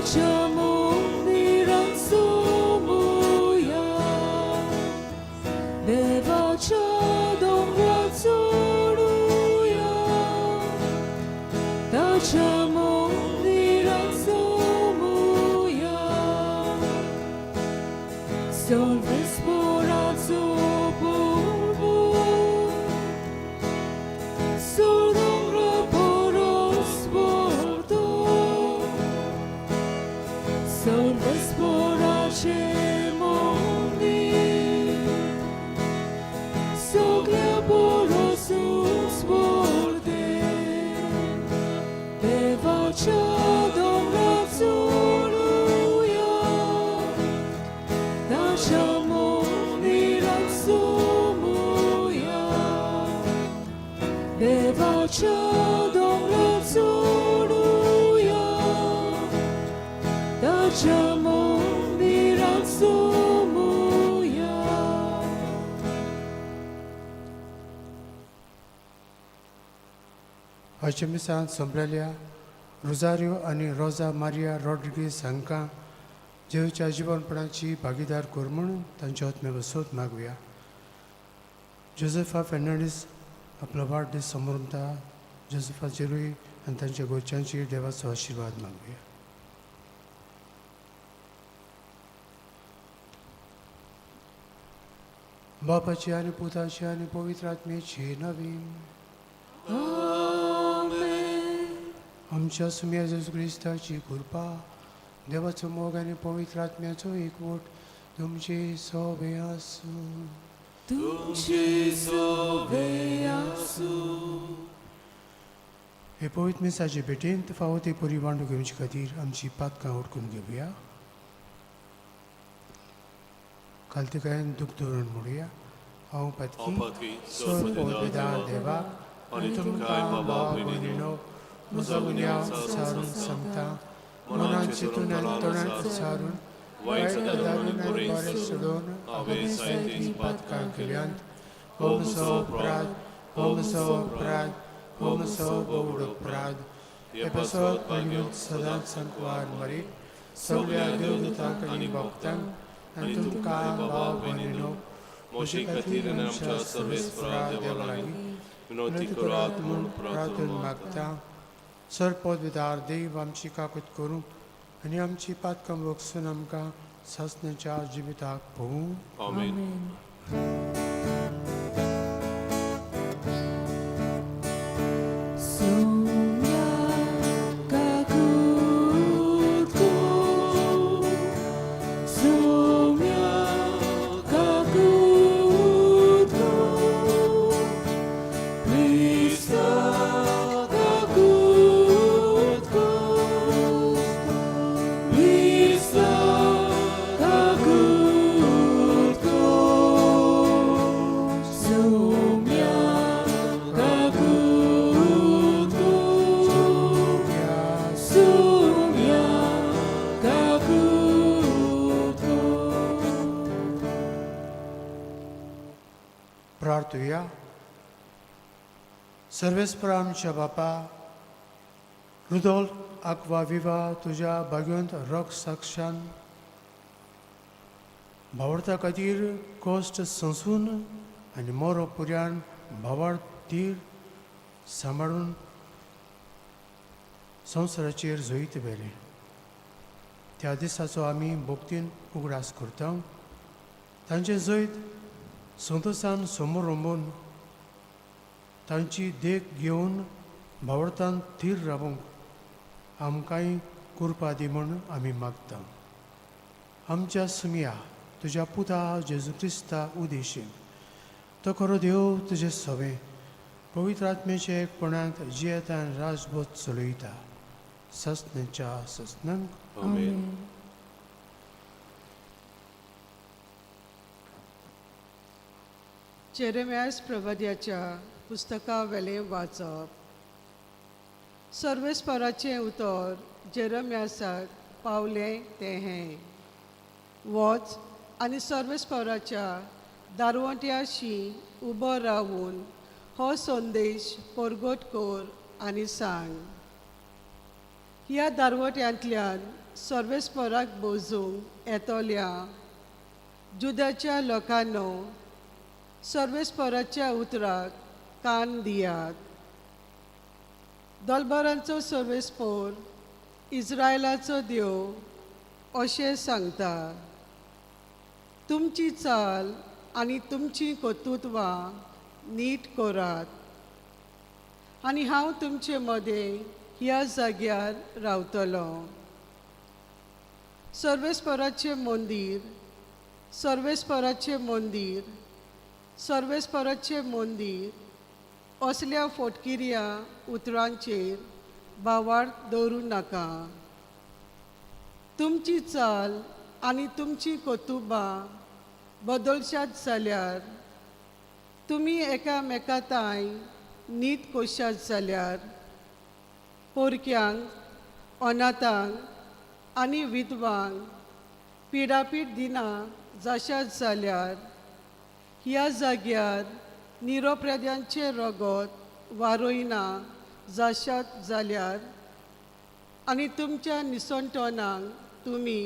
देवाच्या मंदिरान सोमुया, देवाच्या दोंगरार चडुया, ताच्या मंदिरान सोमुया. सर्वेस्पराचो प्रभू, सोडोंगरा परस व्हड, सर्वेस्पराचें मंदीर सगळ्या परसूच व्हड. देवाच्या दोंगरार चडुया, ताच्या मंदिरान सोमुया, देवाच्या दोंगरार चडुया, ताच्या मंदिरान सोमुया. आयच्या मिसांत सोंपलेल्या रोजारियो आनी रोजा मारिया रॉड्रिगीस हांकां जेजूच्या जिवनपणाची भागीदार कर म्हणून तांच्या आत्म्या बसोत मागुया. जोसेफा फेर्नांडीस आपलो वाडदीस समरता. जोसेफाचेरूय आनी तांच्या घरच्यांचेर देवाचो आशिर्वाद मागुया. बापाची आनी पुताची आनी पवित्र आत्म्याची नवीन. आमेन. आमच्या सुम्या जेजू क्रिस्ताची कृपा, देवाचो मोग आनी पवित्र आत्म्याचो एकवट तुमचे सोबे आसूं. तुमचे सोबे आसूं. हे पवित्र मिसाचे भेटेंत फावो ती पुरी वांटू घेवचे खातीर आमची पातकां उडकून घेवया. खालतीकायेन दूख दवरून म्हणुया, हांव पातकी, हांव पातकी, सोद देवा आनी तुमकां भाव भयणीनो म्हजो गुन्यांव विचारून सांगता. मनान चिंतून आनी तोंडान उच्चारून वायट गजालीन आनी बरें सोडून हांवें जायतीं पातकां केल्यांत. हो म्हजो अपराध, हो म्हजो अपराध, हो म्हजो भोव अपराध. हे पासत भाग्यवंत सदांच संकवार मरी, सगळ्या देवदूतांक आनी भक्तांक आनी तुमकां भाव भयणीनो म्हजे खातीर आनी आमच्या सर्वेस्परा देवा लागीं विनवती करात म्हूण प्रार्थना मागता. सरपदविदार देव आमची काकूत करूं आनी आमची पातकां बगसून आमकां सासण्याच्या जिविताक पोवूं. आमेन. सोम्या काकूत कर, सोम्या काकूत कर, क्रिस्ता काकूत कर, क्रिस्ता काकूत कर, सोम्या काकूत कर, सोम्या काकूत कर. प्रार्थुया. सर्वेस्पर आमच्या बापा, रुदोल्फ आक्वाविवा तुज्या भाग्यवंत रोग साक्षान भावार्था खातीर कश्ट सोंसून आनी मोरो पुर्यान भावार्थ तीर सांबाळून संवसाराचेर जैत व्हेलें. त्या दिसाचो आमी भक्तीन उगडास करता. तांचें जैत संतोशान समोर रोंबून तांची देख घेवन भावार्थान थीर रावूंक आमकांय कृपा दी म्हूण आमी मागता. आमच्या सुमया तुज्या पुता जेजू क्रिस्ता उदेशीन. तो खरो देव तुजें सवें पवित्र आत्म्याचे एकपणांत जियेता आनी राजबोध चलयता ससनेच्या ससनांक. आमेन. जेरेम्यास प्रवाद्याच्या पुस्तका वेलें वाचप. सर्वेस्पराचें उतर जेरम्यासाक पावलें तें हें, वच आनी सर्वेस्पराच्या दारवंट्याशी उबो रावून हो संदेश परगट कर आनी सांग. ह्या दारवट्यांतल्यान सर्वेस्पराक बोजूंक येतल्या जुदाच्या लोकांनो, सर्वेस्पराच्या उतराक कान दियात. दलबरांचो सर्वेस्पोर, इस्रायलाचो देव अशें सांगता, तुमची चाल आनी तुमचीं कर्तृत्वां नीट करात आनी हांव तुमचे मदें ह्या जाग्यार रावतलो. सर्वेस्पराचें मंदीर, सर्वेस्पराचें मंदीर, सर्वेस्पराचें मंदीर असल्या फोटकिऱ्या उतरांचेर भावार्थ दवरूं नाका. तुमची चाल आनी तुमची कर्तुबां बदलशात जाल्यार, तुमी एकामेका तांय नीत कोशात जाल्यार, पोरक्यांक, अनाथांक आनी विधवांक पिडापीड दिना जाशात जाल्यार, ह्या जाग्यार निरोप्रेद्यांचें रगत वारयना जाशात जाल्यार आनी तुमच्या निसणटणांक तुमी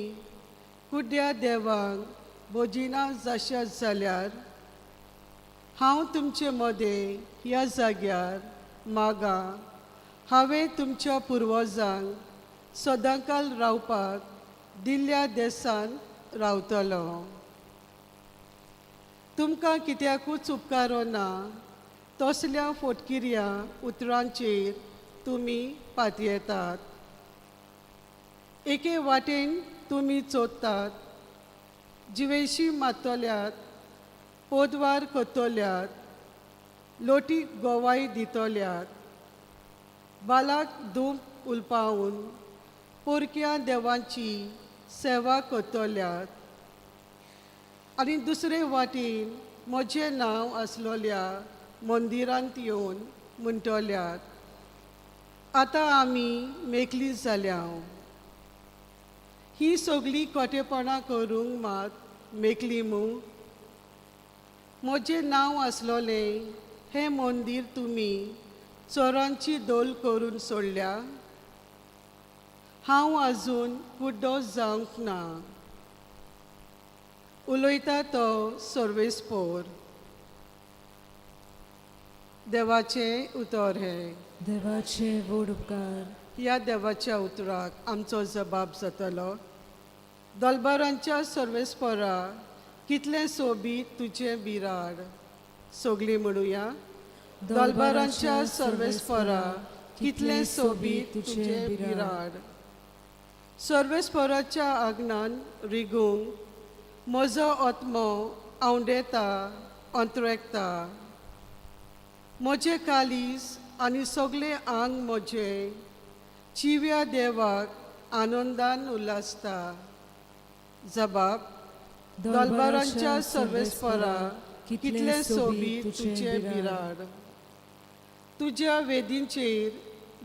कुड्ड्या देवांक भोजिना जाशात जाल्यार, हांव तुमचे मदें ह्या जाग्यार मागां हांवें तुमच्या पुर्वजांक सदांकाल रावपाक दिल्ल्या देसांत रावतलो. तुमकां कित्याकूच उपकारना तसल्या फोटकिऱ्या उतरांचेर तुमी पातयेतात. एके वाटेन तुमी चोदतात, जिवेशी मारतल्यात, पोदवार करतल्यात, लोटीक गोवाय दितल्यात, बालाक धूप उलपावन पोरक्या देवांची सेवा करतल्यात आनी दुसरे वाटेन म्हजें नांव आसलोल्या मंदिरांत येवन म्हणटल्यात, आतां आमी मेकली जाल्या. ही सगळीं कोटेपणां करूंक मात मेकली मू? म्हजें नांव आसलोलें हें मंदीर तुमी चोरांची दोल करून सोडल्या. हांव आजून कुड्डो जावंक ना, उलयता तो सर्वेस्पोर. देवाचें उतर हें. देवाचे व्हड उपकार. ह्या देवाच्या उतराक आमचो जबाब जातलो. दलबारांच्या सर्वेस्परा, कितलें सोबीत तुजें बिराड. सगळीं म्हणुया, दलबारांच्या सर्वेस्परा, कितलें सोबीत तुजें बिराड. सर्वेस्पराच्या आगनान रिगूंक म्हजो आत्मो आंवडेता, अंतरेकता. म्हजें कालीस आनी सगळें आंग म्हजें चिव्या देवाक आनंदान उल्हासता. जबाब, दलबारांच्या सर्वेस्परा, कितलें सोबीत तुजें बिराड. तुज्या वेदींचेर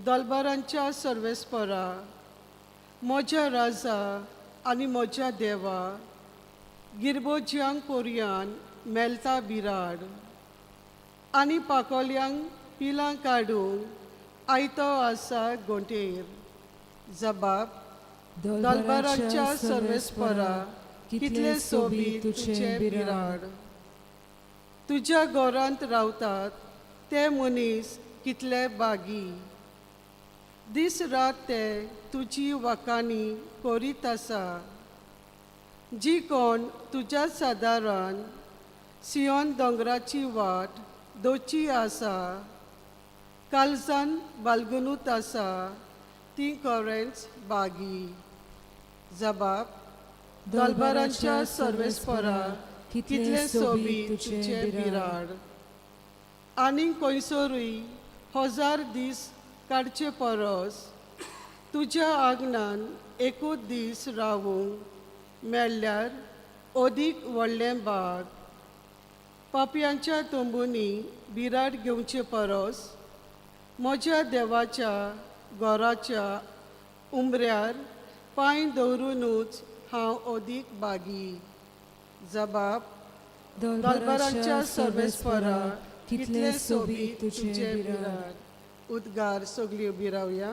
दलबारांच्या सर्वेस्परा, म्हज्या राजा आनी म्हज्या देवा, गिरबोज्यांक पोरयान मेलता बिराड आनी पाकोल्यांक पिलां काडूंक आयतो आसा गोंटेर. जबाब, दलबारांच्या सर्वेस्परा, कितलें सोबीत तुजें बिराड. तुज्या घरांत रावतात ते मनीस कितले बागी. दीस रात ते तुजी वाखाणी करीत आसा. जी कोण तुज्या सादारण सियोन दोंगराची वाट दोची आसा, कालजान बालगुनूत आसा, ती खरेंच बागी. जबाब, दलबारांच्या सर्वेस्परा, कितलें सोबीत तुजें बिराड. आनी खंयसरूय हजार दीस काडचे परस तुज्या आगनान एकूच दीस रावूंक मेळ्ळ्यार अदीक व्हडलें बाग. पापयांच्या तंबूंनी बिराड घेवचे परस म्हज्या देवाच्या घराच्या उमऱ्यार पांय दवरुनूच हांव अदीक बागी. जबाब, दलबारांच्या सर्वेस्परा, कितलें सोबीत तुजें बिराड. उद्गार, सगळीं उबी रावया.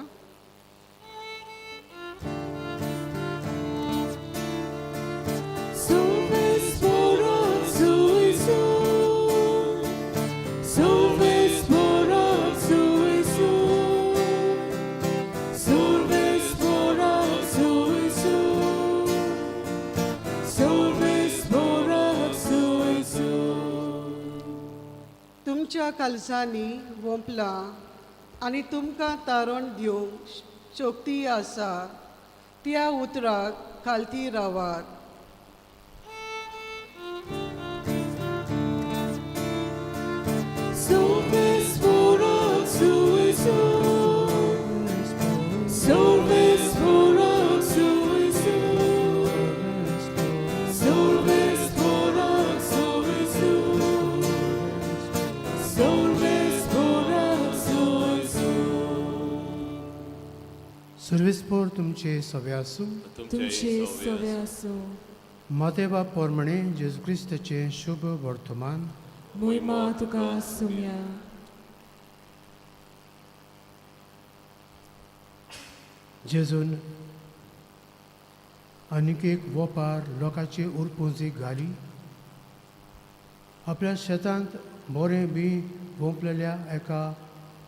कालसांनी वोंपलां आनी तुमकां तारण दिवंक शक्ती आसा त्या उतराक खालती रावात. सर्वेस्पोर तुमचे सवे आसूं. तुमचे सवे आसूं. मातेबा पोरमणे जेजू क्रिस्ताचें शुभ वर्तमान. मोहिमा तुका सुम्या. जेजून आनीक एक वोपार लोकांची उरपुंजी घाली. आपल्या शेतांत बरें बी वोंपलेल्या एका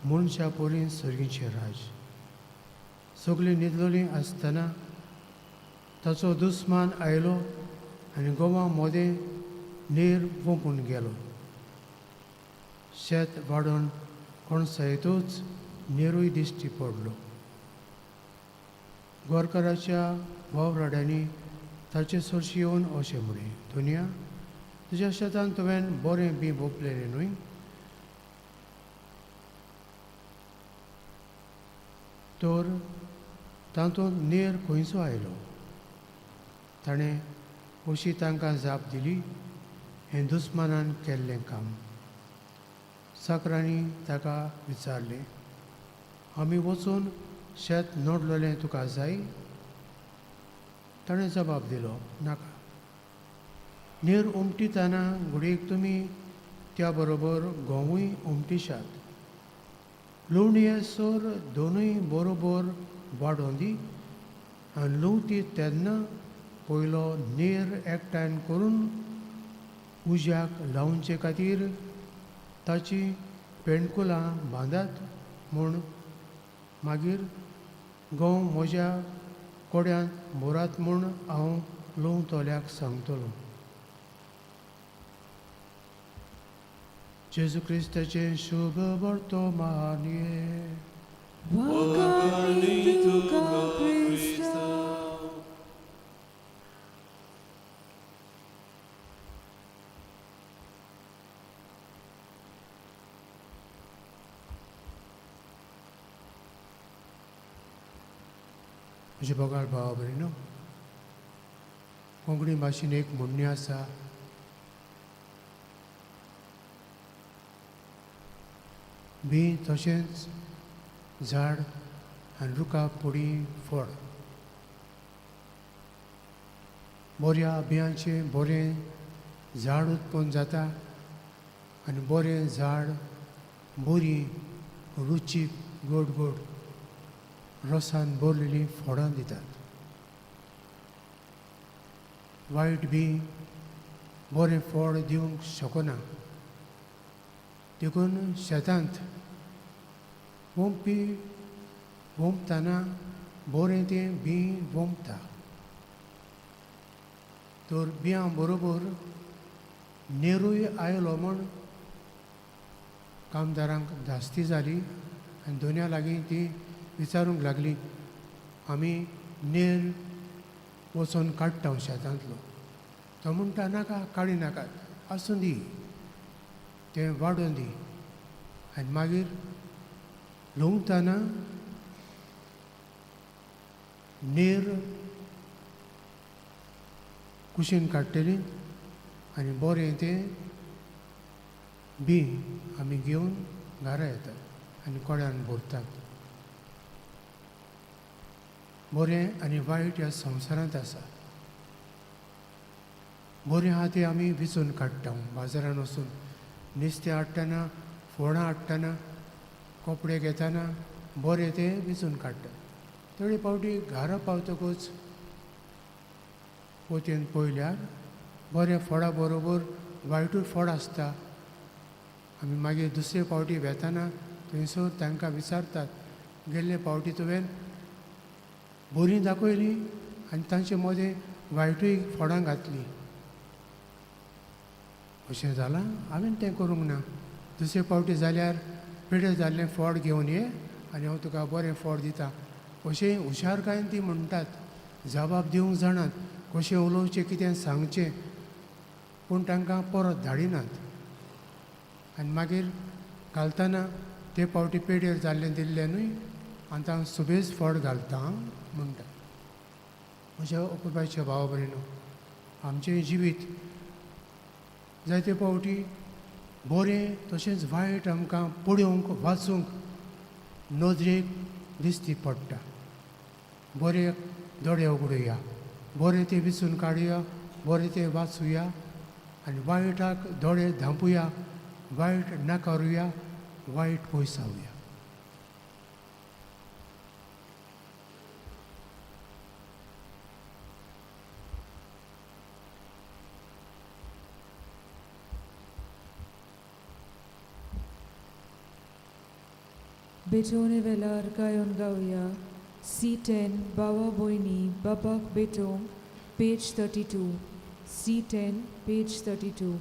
मनशा परीन सर्गीचें राज. सगळीं न्हिदलोलीं आसतना ताचो दुस्मान आयलो आनी गोवा मोदें नीर वोंपून गेलो. शेत वाडोवन कोणसायतूच नेरूय दिश्टी पडलो. गोरकाराच्या वावराड्यांनी ताचे सरशी येवन अशें म्हळें, धुनिया तुज्या शेतान तुवें बरें बी वोंपलेलें न्हय? तर तातूंत नेर खंयचो आयलो? ताणें अशी तांकां जाप दिली, हें दुस्मानान केल्लें काम. चाकरांनी ताका विचारलें, आमी वचून शेत नडलेलें तुका जाय? ताणें जबाब दिलो, नाका. नेर उमटीतना घडयेक तुमी त्या बरोबर गंवूय उमटीशात. लुवणये सर दोनूय बरोबर वाडोवन दी आनी लुवती तेन्ना पयलो नेर एकठांय करून उज्याक लावचे खातीर ताची पेंडकुलां बांदात म्हूण मागीर गंव म्हज्या कोड्यांत भरात म्हूण हांव लुवतल्याक सांगतलो. जेजू क्रिस्ताचें शुभ वर्तमान. वाखाणी तुका क्रिस्ता. म्हजे बोगाळ भावा भयणीनो, कोंकणी भाशेन एक म्हणणें आसा, बी तशेंच झाड आनी रुखा पुडी फळ. बऱ्या बियांचें बरें झाड उत्पन्न जाता आनी बरें झाड बरीं रुचीक गोड गोड रसान भरलेलीं फळां दितात. वायट बी बरें फळ दिवंक शकना. देखून शेतांत वोंपी वोंपतना बरें तें बी वोंपता. तर बियां बरोबर नेरूय आयलो म्हूण कामदारांक धास्ती जाली आनी दोनया लागीं ती विचारूंक लागली, आमी नेर वचोन काडटा शेतांतलो. तो म्हणटा, नाका, काडी नाकात, आसूं दी, तें वाडोवन दी. आनी मागीर लुवतना नेर कुशीन काडटली आनी बरें तें बी आमी घेवन घरा येतात आनी कोड्यान भरतात. बरें आनी वायट ह्या संवसारांत आसा. बरें आहा तें आमी विंचून काडटा. बाजारान वचून नुस्तें हाडटना, फोणां हाडटना, कपडे घेतना बरें तें विंचून काडटा. थोडे फावटी घरा पावतकूच पोतयेन पळयल्यार बऱ्या फळा बरोबर वायटूय फळ आसता. आमी मागीर दुसरे फावटी वेतना थंयसर तांकां विचारतात, गेल्ले फावटी तुवें बरीं दाखयलीं आनी तांचे मदें वायटूय फळां घातलीं. अशें जालां? हांवें तें करूंक ना. दुसरे फावटी जाल्यार पेडे जाल्लें फळ घेवन ये आनी हांव तुका बरें फळ दिता अशें हुशारकायेन ती म्हणटात. जबाब दिवंक जाणात कशें उलोवचें कितें सांगचें, पूण तांकां परत धाडिनात. आनी मागीर घालतना ते फावटी पेडेर जाल्लें दिल्लें न्हय आनी हांव सुबेज फळ घालता म्हणटा. म्हज्या अपुरबायच्या भावा भयणीनो, आमचें जिवीत जायते फावटी बरें तशेंच वायट आमकां पळोवंक वाचूंक नदरेक दिसती पडटा. बरें दोळे उगडुया, बरें तें विचून काडुया, बरें तें वाचुया आनी वायटाक दोळे धांपुया, वायट नाकारुया, वायट पयसावया. बेटोने वेलार गायोन गावया. C10 बाबा भयणी बाबाक बेटोंक, पेज 32. C10 page 32.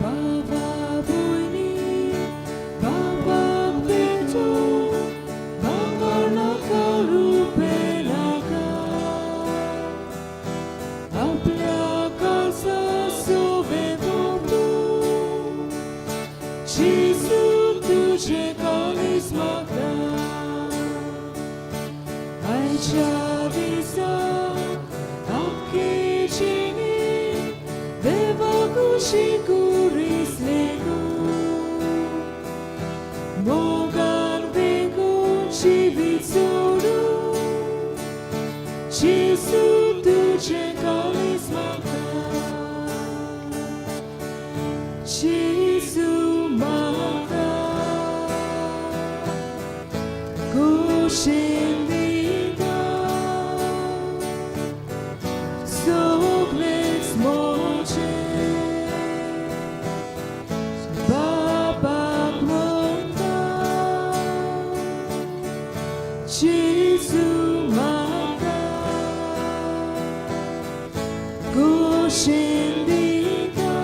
बाबा भयणी बाबाक बेटोंक, भांगर नाका रुपें नाका, आपल्या काळजा सोबें तूं, जेजू तुजें काळीज म्हाका. आयच्या दिसा आख्खे जिणें देवा खुशी कुरिसलें गो, मोगान बेगून जिवीत सोडून, जेजू तुजें काळीज म्हाका. जेजू म्हाका कुशीन दिता सगळेंच म्हजें, बाबाक म्हणटा, जेजू म्हाका कुशीन दिता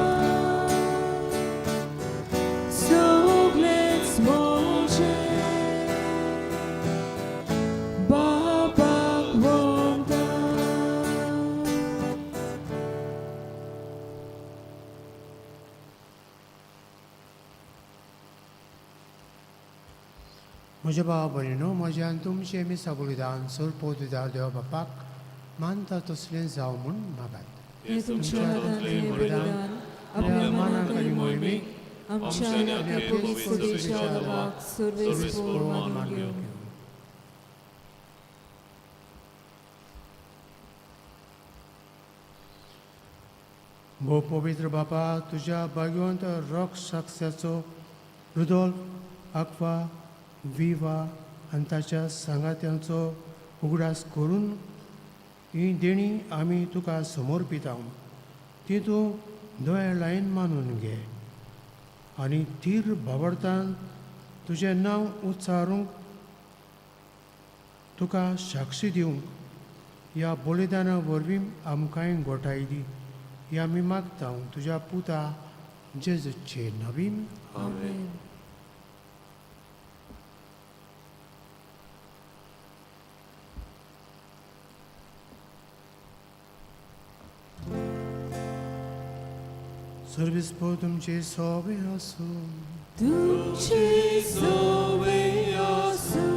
सगळेंच म्हजें, बाबाक म्हणटा. म्हज्या भावा भयणीनो, म्हज्या आनी तुमचें मिसा बलिदान सोरपोत देवा बापाक मानता तसलें जावं म्हूण मागात. हे तुमच्या हातांतलें बलिदान आपल्या मनाक आनी मोहिमेक आमच्या आनी आपल्या पवित्र देशाच्या देवाक सर्वेस्पोर मानून घेवं. भोव पवित्र बापा, तुज्या भाग्यवंत रोख साक्षाचो रुदोल्फ आक्वा विवा आनी ताच्या सांगात्यांचो उगडास करून ही देणी आमी तुका समर्पिता. ती तूं दोळे लायन मानून घे आनी थीर भावार्थान तुजें नांव उच्चारूंक तुका साक्षी दिवंक ह्या बलिदाना वरवीं आमकांय गोठाय दी. ही आमी मागता तुज्या पुता जेजूचे नवीन. आमेन. सर्वीस पो तुमचे सोबे आसूं. तुमचे सोबे आसूं.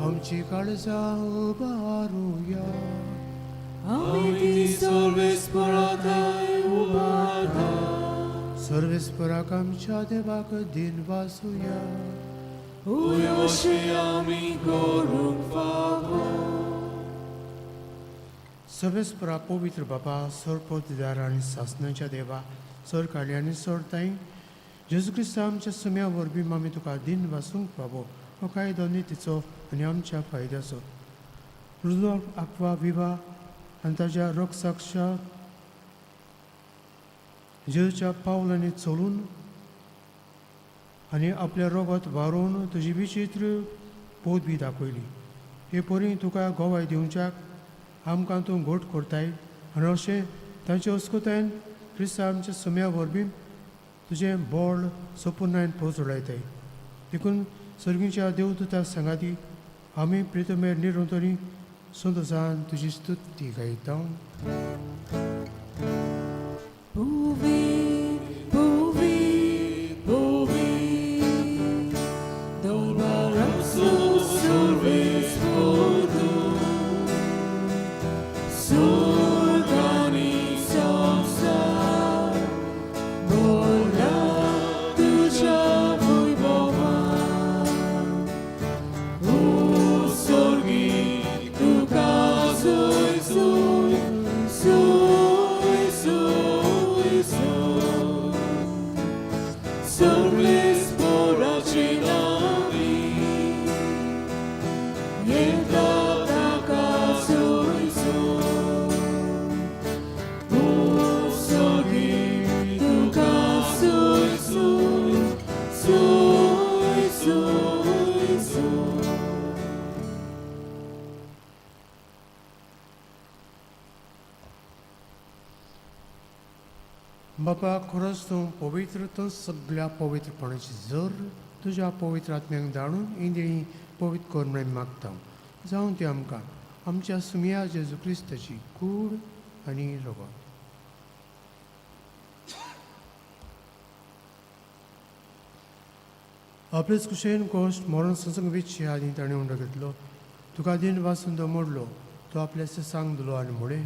आमची काळजां उबारुया. आमी ती सर्वेस्पराथाय उबारता. सर्वेस्पराक आमच्या देवाक दिन वासुया. अशें आमी करूंक फावो. सर्वेस्परा पवित्र बाबा, सरपोतदार आनी सासणाच्या देवा, सर काडली आनी सोडताय जेजू क्रिस्ता आमच्या सुम्या वरवीं आमी तुका दिन वासूंक फावो हो कायदो नितीचो आनी आमच्या फायद्याचो. रुजो आक्वा विवा आनी ताच्या रोगसाक्षा जेजूच्या पावलांनी चलून आनी आपलें रोगत वारोवन तुजी विचित्र पदवी दाखयली. हे परी तुका गवाय दिवच्याक आमकां तूं घट करताय आनी अशें तांचे अस्कुतायेन क्रिस्तांव आमच्या सुम्या वरवीं तुजें बळ सपुर्णायन पोजोडायताय. देखून सर्गीच्या देवदूता सांगाती आमी प्रितमेर निरंतरी संतोसान तुजी स्तुती गायता. Puvi, puvi, puvi, Dolbaramsu survis pudu, Surgani samsar, Bola tuja vaibhava, Usorgi tuka sui sui, sui sui sui, Surlis porachinami, Yeta taka sui sui, Usorgi tuka sui sui, sui sui sui. बापा, खरोच तूं पवित्र, तूं सगळ्या पवित्रपणाची जर तुज्या पवित्र आत्म्यांक धाडून इंद्रियी पवित्र कर म्हूण मागता. जावं ती आमकां आमच्या सुमया जेजू क्रिस्ताची कूड आनी रगत. आपलेच कुशेन कोश्ट मरण संसंग विच्छे आदी ताणें उंडो घेतलो, तुका दिन वासून तो मोडलो, तो आपल्या सांग दिलो आनी म्हळें,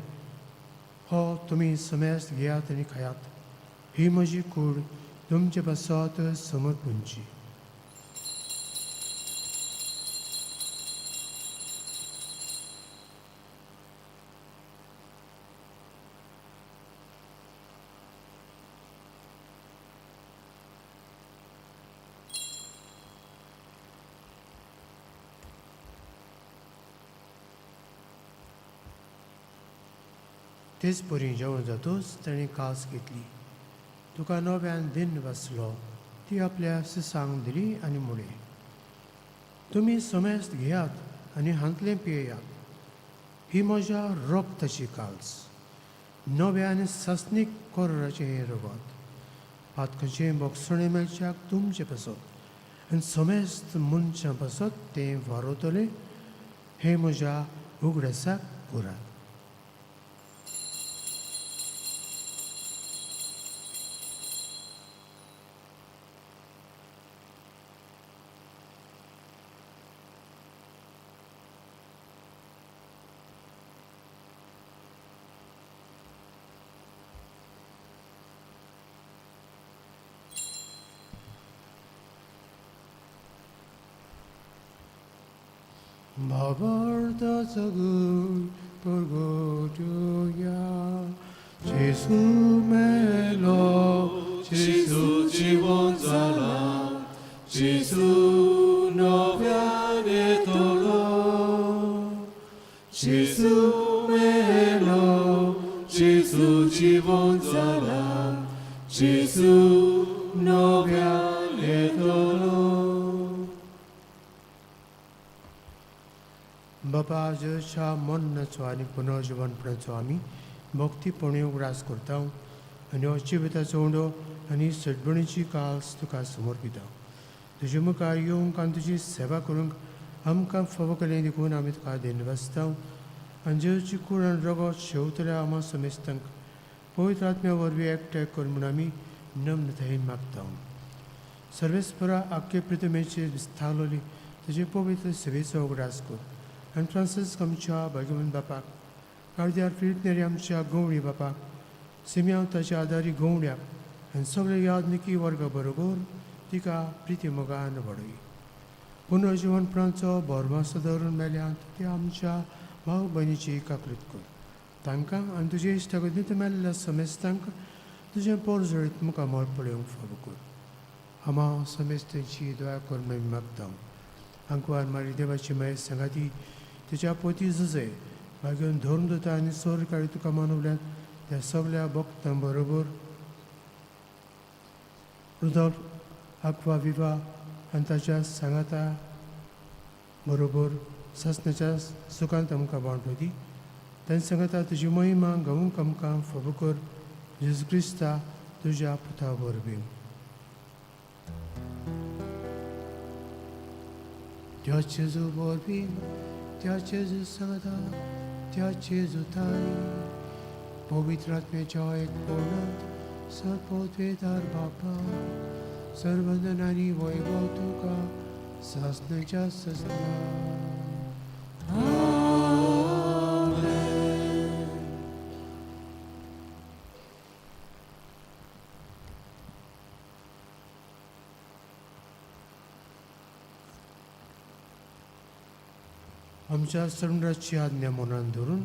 हो तुमी समेस्त घेयात आनी खायात, ही म्हजी कूड तुमचे पासत समर्पूंची. तेच परी जेवण जातूच ताणें कास घेतली, तुका नव्यान दिन वाचलो, ती आपल्या सांग दिली आनी म्हळें, तुमी समेस्त घेयात आनी हांतलें पियेयात, ही म्हज्या रक्ताची काल्स, नव्या आनी सासणीक कोराचें हें रगत, पातकाचें बोगसणें मेळच्याक तुमचें पासत आनी समेस्त मनशां पासत तें वारवतलें, हें म्हज्या उगडासाक करात. भावार्थाचो गुण परगटुया, जेजू मेलो, जेजू जिवन जाला, जेजू नव्यान येतलो, जेजू मेलो, जेजू जिवन जाला, जेजू नव्यान येतलो. बापा, जेजूच्या मरणाचो आनी पुनर्जिवनपणाचो आमी भक्तीपणी उगडास करता आनी हो जिविताचो उंडो आनी सडबणीची काल्स तुका समर्पिता. तुजे मुखार येवंक आनी तुजी सेवा करूंक आमकां फावो केलें देखून आमी तुका धन्यवाद. आनी जेजूची कूड आनी रगत शेवतल्या आमा समेस्तांक पवित्र आत्म्या वरवीं एकठांय कर म्हूण आमी नम्रतायेन मागता. सर्वेस्परा आख्खे प्रतिमेचेर विस्तारलोली तुजे पवित्र सेवेचो उगडास कर आनी फ्रांसीस आमच्या भाग्यवंत बापाक, कार्दियार फिलीप नेरी आमच्या गवळी बापाक, सिमयांव ताच्या आदारी गवड्याक आनी सगळे यादनिकी वर्गा बरोबर तिका प्रिती मोगान वाडय. पुनर्जिवनपणाचो भरमासो धरून मेल्यांत ते आमच्या भाव भयणीची काकृत कर. तांकां आनी तुजे इश्टागतींत मेल्ल्या समेस्तांक तुजें पोरजळीत मुखामळ पळोवंक फावो कर. आमा समेस्तांची दया कर म्हूण मागता. आंकवार मारी देवाची माय सांगाती तुज्या पोती जुजे भाग्योन धर्म दिता आनी सरकारी तुका मानवल्यात त्या सगल्या भक्तां बरोबर रुदोल्फ आक्वा विवा आनी ताच्या सांगाता बरोबर सासणाच्या सुखांत आमकां वांटो दी. तांचे सांगाता तुजी महिमा गावूंक आमकां फावो कर, जेजू क्रिस्ता तुज्या पुता वरवीं. त्या जेजू वरवीं, त्या जेजू सांगाता, त्या जेजू ताई पवित्र आत्म्याच्या एकपणांत सर्वोद्वेदार बापा सर्वंदन आनी वैभव तुका सासणाच्या सासणा. आमच्या सर्वराची आज्ञा मनान धरून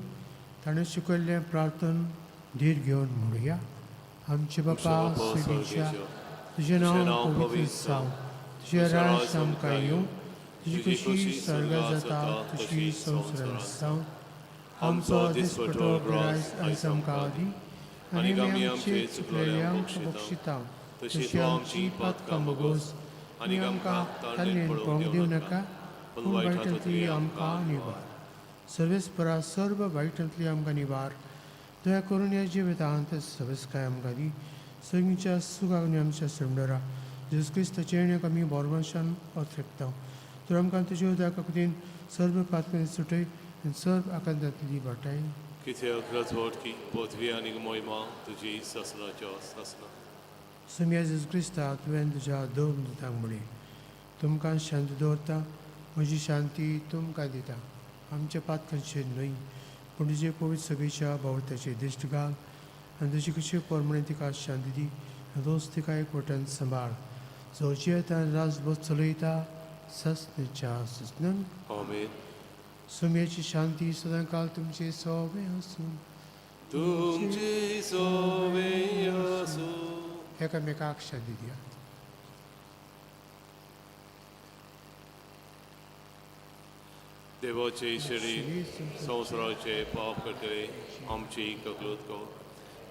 ताणें शिकयल्लें प्रार्थन धीर घेवन म्हणुया. आमचे बापा स्वर्गेच्या, तुजें नांव पवित्र जावं, तुजें राज आमकां येवं, तुजी खुशी स्वर्गात जाता तशी संवसारांत जावं. आमचो दिसपटो ग्रास आयज आमकां दी आनी आमी आमचे चुकलेल्यांक बक्षिता तशी आमची पातकां भोगोस आनी आमकां ताल्लेन पळोवंक दिवं नाका, पूण वायटांतली आमकां निवार. सर्वेस्परा सर्व वायटांतली आमकां निवार. दया करून ह्या जिवितांत सवस्काय आमकां दी. सगळींच्या सुखाक आनी आमच्या सरंडरा जेजू क्रिस्ताचें येण्याक आमी बोरवंशान अथ्रेपता. तर आमकां तुज्या उदका खातीर सर्व पातकांनी सुटय आनी सर्व आकांतांतली वाटाय. कित्याक राजवटकी पदवी आनी महिमा तुजी सासणाच्या सासणा. सोम्या जेजू क्रिस्ता, तुवें तुज्या दोन दुतांक म्हणलें, तुमकां शांती दवरता, म्हजी शांती तुमकां दिता. आमच्या पातकांचेर न्हय पूण तुजे पवित्र सभेच्या बावळत्याचेर दिश्ट घाल आनी तुजे कशी प्रमाणे तिका शांती दी आनी रोज तिका एकवटान सांबाळ, जो जियेता आनी राजबस चलयता सासणाच्या सासणान. आमेन. सोम्याची शांती सदांकाल तुमचे सोवे आसूं. तुमची सोवे आसूं. एकामेकाक शांती दियात. देवाचे शरीर संवसाराचे पाप काडटले आमची ककलूत कर.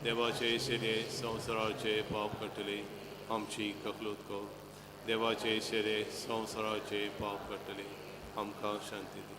देवाचे शरीर संवसाराचे पाप काडटले आमची ककलूत कर. देवाचे शरीर संवसाराचे पाप काडटले आमकां शांती दी.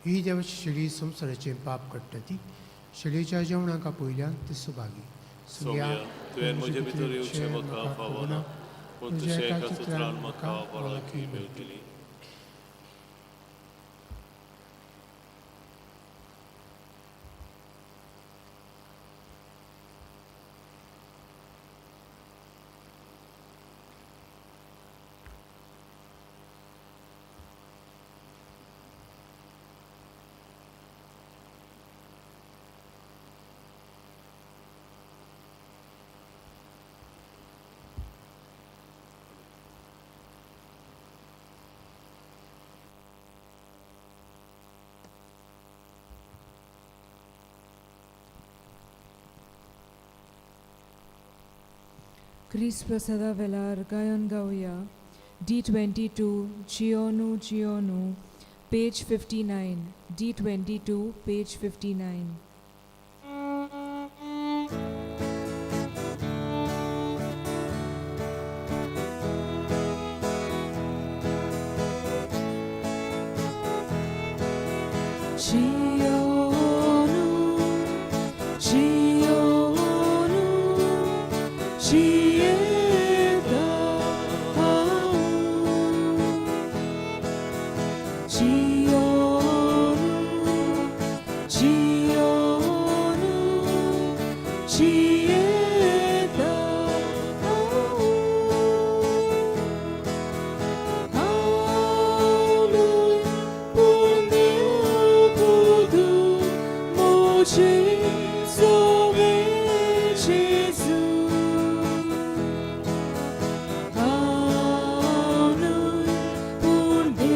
ही देवाची शेळी संवसाराचें पाप काडटा ती शेळयेच्या जेवणाक आपयल्यान ती सुभागी. सोम्या, तुवें म्हजे भितर येवचें म्हाका फावना, पूण तुज्या एका सुत्रान म्हाका भलायकी मेळटली. क्रिस्त प्रसादा वेलार गायन गावया. D22 Jionu Jionu, page 59. D22, page 59. Jionu, Jionu, Jieda au. Jionu, Jionu, Jieda au. Aului pudu moce sove Gesù. Aului pudu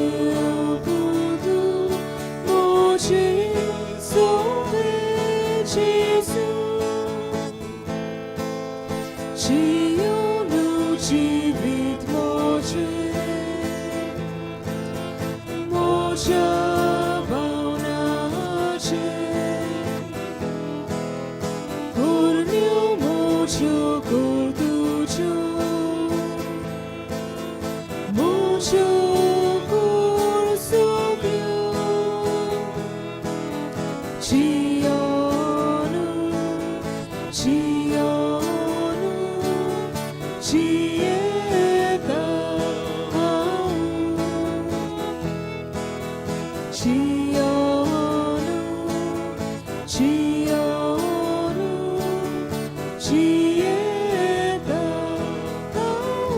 जियोनु जिवीत मोजें मोज्या भावनाचें करण्यो मोज्यो कर तुज्यो मोज्यो कर सगळ्यो जियोनु जियोनु जियेता हांव जियोनु जियोनु जियेता हांव.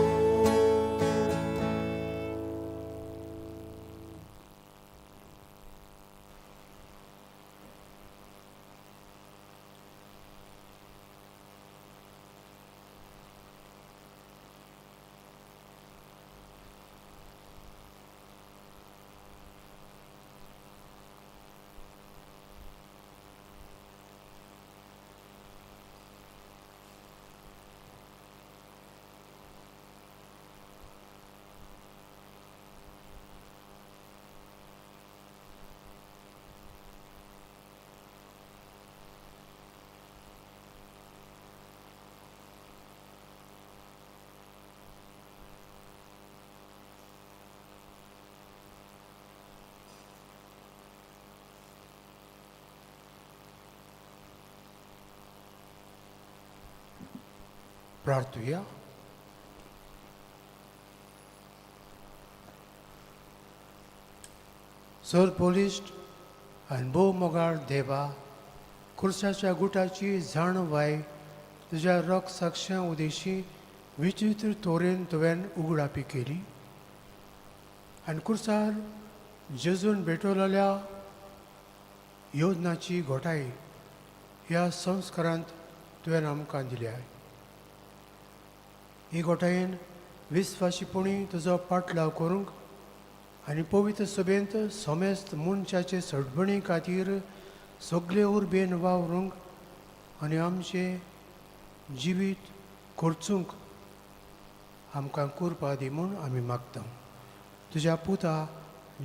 प्रार्थुया. सर पोलिस्ट आनी भोव मोगाळ देवा, खुर्साच्या गुटाची जाणवाय तुज्या रोग साक्षां उदेशी विचित्र तोरेन तुवें उगडापी केली आनी खुर्सार जेजून भेटवलेल्या योजनाची घोटाय ह्या संस्कारांत तुवें आमकां दिल्या. ही घोटायेन विस्वाशीपणी तुजो पाटलाव करूंक आनी पवित्र सभेंत समेस्त मनशाचे सडबणी खातीर सगळे उर्बेन वावरूंक आनी आमचें जिवीत खर्चूंक आमकां कुरपा दी म्हूण आमी मागता तुज्या पुता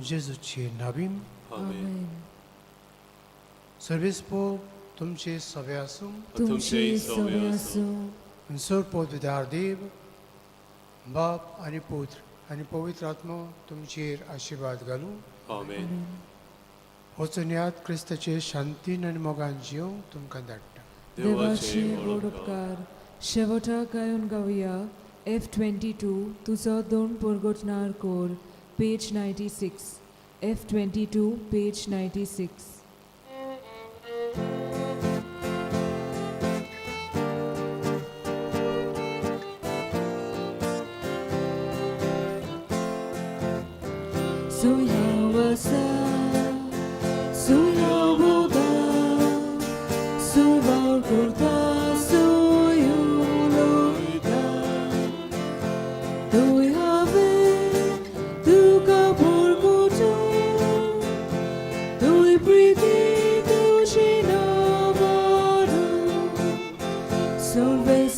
जेजूचे नावीन. आमेन. सर्वेस्पोर तुमचे सवे आसूं. तुमचे सवे आसूं. सर पवित्र देव बाप आनी पुत्र आनी पवित्र आत्मो तुमचेर आशिर्वाद घालूं. आमेन. वचून याद क्रिस्ताचे शांतीन आनी मोगान जिव तुमकां धाडटा. देवाचे व्हड उपकार. शेवटाक गायन गावया F 22, तुजो दोन परगटणार कोर, page 96. F 22, page 96. So हांव आसा, सोय हांव वता, सोय वावर करता, सोय उलयता. थंय हांवें तुका परगटूं, थंय प्रिती तुजी ना वाडूं. सर्वेस्पोर.